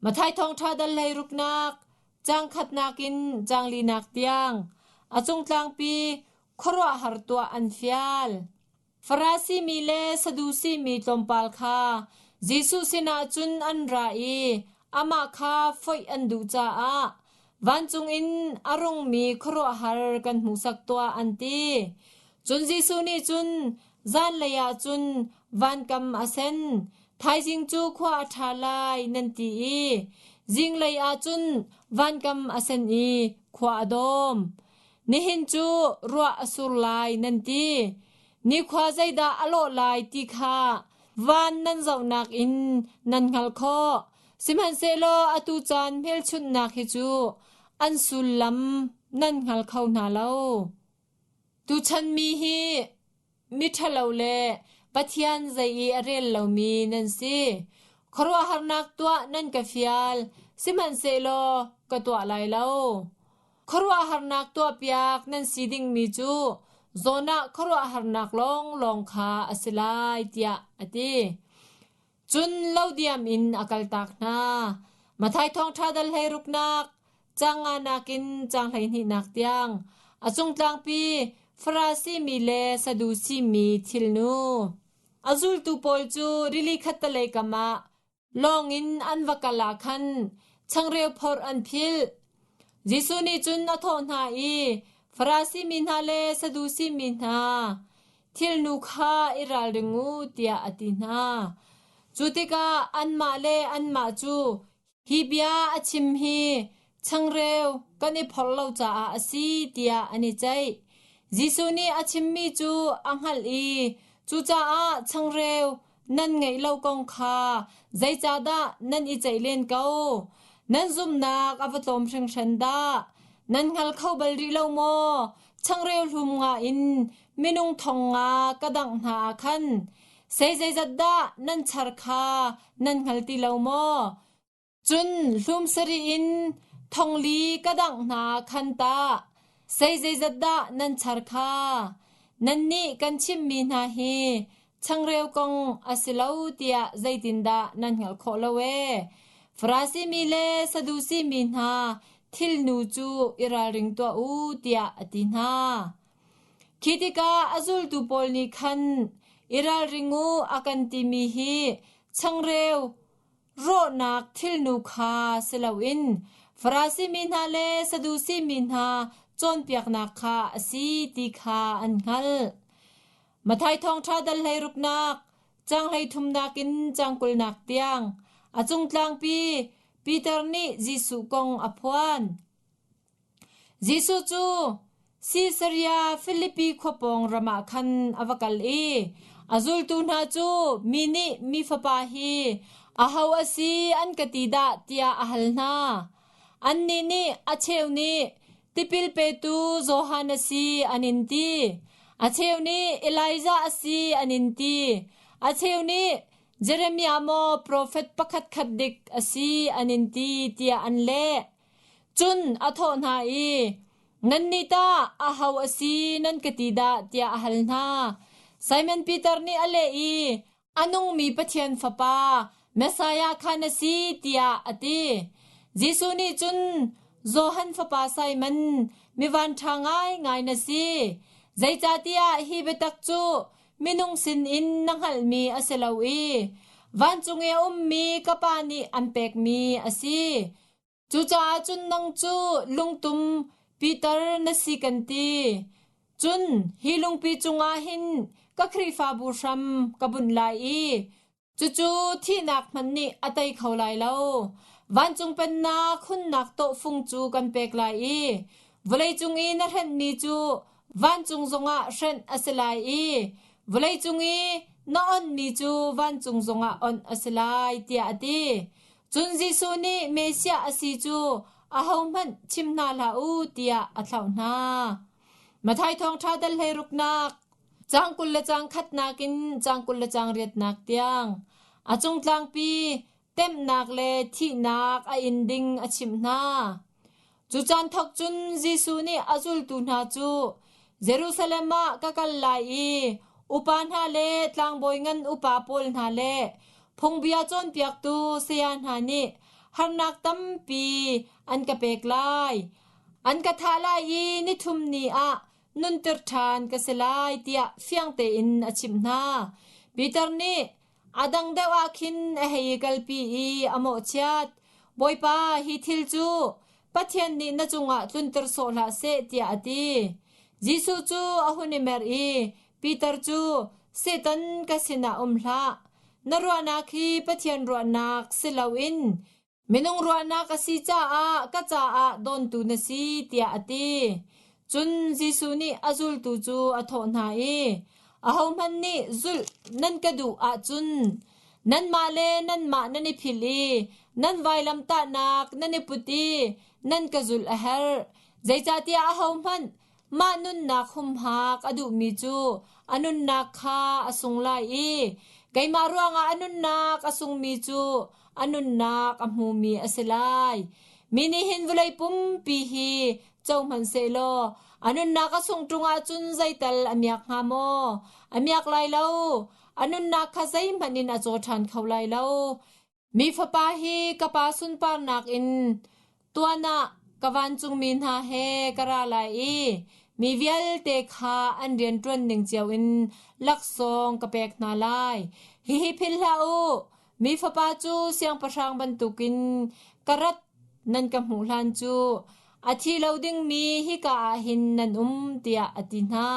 Matthai thawngṭha dal hleiruknak, caang khatnak in caang linak tiang, a cungtlangpi khuaruahhar tuah an fial. Farasi mi le Sadusi mi tlawmpal kha Jesuh sinah cun an ra i amah kha foih an duh caah vancung in a rungmi khuaruahhar kan hmuhsak tuah an ti. Cun Jesuh nih cun zanlei ah cun vankam a sen, thaizing cu khua a ṭha lai nan ti i zinglei ah cun vankam a sen i khua a dawm. Nihin cu ruah a sur lai nan ti. Nikhua zeidah a lawh lai ti kha van nan zohnak in nan hngalh khawh. Sihmanhsehlaw atu caan hmelchunhnak hi cu an sullam nan hngal kho hna lo. Tuchan mi hi miṭhalo le Pathian zei i a rel lomi nan si. Khuaruahharnak tuah nan ka fial, sihmanhsehlaw ka tuah lai lo. Khuaruahharnak tuahpiak nan si dingmi cu Jonah khuaruahharnak lawnglawng kha a si lai, tiah a ti. Cun lodiam in a kaltak hna. Matthai thawngṭha dal hleiruknak, caang nganak in caang hleihnihnak tiang, a cungtlangpi Farasi mi le Sadusi mi thilnu. A zultu pawl cu rili khattelei kam ah lawng in an va kal ah khan changreu phorh an philh. Jesuh nih cun a thawh hna i, Farasi mi hna le Sadusi mi hna, thilnu kha i ralring u, tiah a ti hna. Cu tikah anmah le anmah cu hi bia a chim hi changreu kan i phorh lo caah a si tiah an i ceih. Jesuh nih a chimmi cu a hngalh i cucaah changreu nan ngeih lo kong kha zeicahdah nan i ceih len ko? Nan zumhnak a va tlawm hringhran dah! Nan hngal kho bal rih lo maw? Changreu hlum nga in minung thong nga ka dangh hna ah khan sei zeizat dah nan char kha nan hngal ti lo maw? Cun hlum sarih in thongli ka dangh hna khan tah sei zeizat dah nan char kha? Nannih kan chimhmi hna hi changreu kong a si lo tiah zeitindah nan hngalh khawh lo ee? Farasi mi le Sadusi mi hna thilnu cu i ralring tuah u tiah a ti hna. Khi tikah a zultu pawl nih khan i ralring u a kan timi hi changreu rawhnak thilnu kha si loin Farasi mi hna le Sadusi mi hna cawnpiaknak kha a si ti kha an hngalh. Matthai thawngṭha dal hleiruknak, caang hleithumnak in caang kulnak tiang a cungtlangpi Peter nih Jesuh kong a phuan. Jesuh cu Sisaria Filipi khua pawng ram ah khan a va kal i a zultu hna cu mi nih Mi Fapa hi aho a si an ka ti dah tiah a hal hna. Annih nih a cheu nih tipil petu Johan a si an in ti. A cheu nih Elijah a si an in ti. A cheu nih Jeremiah maw profet pakhatkhat dik a si an in ti tiah an leh. Cun a thawh hna i, Nannih tah aho a si nan ka ti dah tiah a hal hna. Simon Peter nih a leh i, A nungmi Pathian Fapa, Messiah kha na si, tiah a ti. Jesuh nih cun, Johan fapa Simon, mi vanṭha ngaingai na si. Zeicahtiah hi biatak cu minung sinin na hngalhmi a si lo i vancung i a ummi ka Pa nih an pekmi a si. Cucaah cun nang cu lungtum Peter na si kan ti. Cun hi lungpi cungah hin ka Khrihfabu hram ka bunh lai i cucu thihnak hmanh nih a tei kho lai lo. Vancung pennak hunnak tawhfung cu kan pek lai i vawleicung i na hrenhmi cu vancung zongah hrenh a si lai i vawleicung i na onhmi cu vancung zongah onh a si lai, tiah a ti. Cun Jesuh nih Messiah a si cu ahohmanh chim hna hlah u tiah a thlauh hna. Matthai thawngṭha dal hleiruknak, caang 20 le caang khatnak in caang 20 le caang riatnak tiang a cungtlangpi temhnak le thihnak a in ding a chimh hna. Cu caan thawk cun Jesuh nih a zultu hna cu Jerusalem ah ka kal lai i upa hna le tlangbawi ngan upa pawl hna le phungbia cawnpiaktu saya hna nih. Harnak tampi an ka pek lai. An ka thah lai i nithum ni ah nunter ṭhan ka si lai tiah fiang tein a chimh hna. Peter nih a dang deuh ah khin a hei i kalpi i a mawhchiat. Bawipa, hi thil cu Pathian nih na cungah tlunter sawh hlah seh tiah a ti. Jesuh cu a hun i mer i Peter cu Satan ka sinah um hlah. Na ruahnak hi Pathian ruahnak si loin Minung ruahnak a si caah ka caah dawntu na si tiah a ti. Cun Jesuh nih a zultu cu a thawh hna i, Ahohmanh nih zulh nan ka duh ahcun nanmah le nanmah nan i philh i nan vailamtahnak nan i put i nan ka zulh a herh. Zeicahtiah ahohmanh Mah nunnak humhak a duhmi cu a nunnak kha a sung lai i keimah ruangah a nunnak a sungmi cu a nunnak a hmumi a si lai. Mi nih hin vawlei pumpi hi co hmanhsehlaw a nunnak a sung ṭung ahcun zeital a miak hnga maw? A miak lai lo. A nunnak kha zeihmanh in a caw ṭhan kho lai lo. Mi Fapa hi ka Pa sunparnak in tuan ah ka vancungmi hna he ka ra lai i mi vialte kha an rianṭuan ning cio in laksawng ka pek hna lai. Hihi philh hlah u, mi Fapa cu siangpahrang bantukin ka rat nan ka hmuh hlan cu a thi lo dingmi hika ah hin nan um, tiah a ti hna.